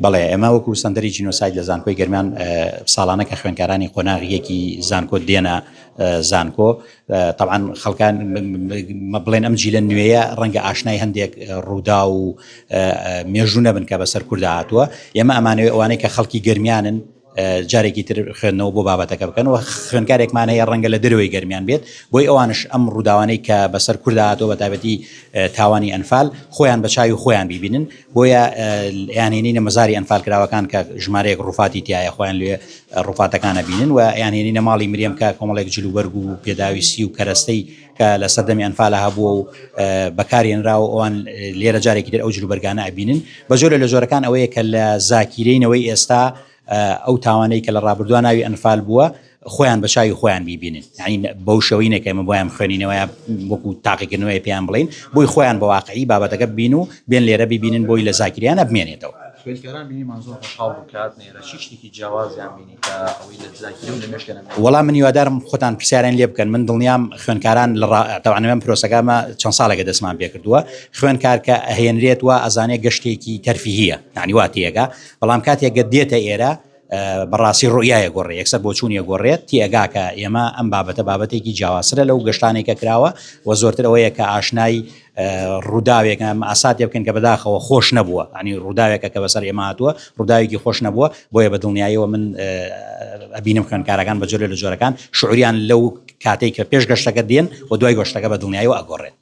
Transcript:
بەڵێ ئێمە وەکو سەنتەری جینۆساید لە زانکۆی گەرمیان ساڵانە کە خوێندکارانی قۆناغی یەکی زانکۆ دێنە زانکۆ تەبعەن خەڵکان بڵێن ئەم جیلە نوێیە ڕەنگە ئاشنای هەندێک ڕوودا و مێژوو نەبن کە بەسەر کووردا هاتووە ئێمە ئەمانەوێ ئەوانەی کە خەڵکی گەرمیانن جارێکی تر خوێندنەوە بۆ بابەتەکە بکەن و خوێندکارێکمان هەیە ڕەنگە لە دەرەوەی گەرمیان بێت بۆی ئەوانش ئەم ڕووداوانەی کە بەسەر کووردا هاتووە بە تایبەتی تاوانی ئەنفال خۆیان بە چاوی خۆیان بیبینن بۆیە ئەیانهێنینە مەزاری ئەنفالکراوەکان کە ژمارەیەک ڕوفاتی تایە خۆیان لێ ڕوفاتەکان ئەبینن و ئەیانهێنینە ماڵی مریەم کە کۆمەڵێک جلوبەرگ و پێداویستی و کەرەستەی کە لە سەردەمی ئەنفالە هەبووە و بەکارهێنراوە ئەوان لێرە جارێکی تر ئەو جلوبەرگانە ئەبینن بە جۆرە لە جۆرەکان ئەوەیە کە لە زاکیرەی نەوەی ئێستا ئەو تاوانەی کە لە ڕابردووە ناوی ئەنفال بووە خۆیان بە چاوی خۆیان بیبینن یعنی بەو شێوەی نەکە ئێمە بۆیان بخوێنینەوە یا وەکو تاقیکردنەوەی پێیان بڵێین بۆی خۆیان بە واقعی بابەتەکە ببین و بێن لێرە ببینن بۆی لە زاکیریانە بمێنێتەوە. خوێندکاران بینیمان زۆر خۆشحاڵ بوون کە هاتنە ئێرە، چی شتێکی جیاوازیان بینی کە ئەوەی لە زاکیرە و لە مێشکیان نەمێنێتەوە؟ وەڵا من هیوادارم خۆتان پرسیاریان لێ بکەن من دڵنیام خوێندکاران لە ڕا تەبعەن ئەم پرۆسەکە ئەمە چەند ساڵێکە دەستمان پێکردووە خوێندکار کە ئەهێنرێت وا ئەزانێ گەشتێکی تەرفیهیە یعنی وا تێگا بەڵام کاتێک گە دێتە ئێرە بەڕاستی ڕوئیای ئەگۆڕێ یەکسەر بۆچوونی ئەگۆڕێت تێئەگا کە ئێمە ئەم بابەتە بابەتێکی جیاوازترە لەو گەشتانەی کە کراوە و زۆرتر ئەوەیە کە ئاشنای ڕووداوێک ئاساتێ بکەن کە بەداخەوە خۆش نەبووە ئەنی ڕووداوێکە کە بەسەر ئێمە هاتووە ڕووداوێکی خۆش نەبووە بۆیە بە دڵنیاییەوە من ئەبینم خوێندکارەکان بە جۆرێ لە جۆرەکان شعوریان لەو کاتێک کە پێش گەشتەکە دێن و دوای گەشتەکە بە دڵنیاییەوە ئەگۆڕێت.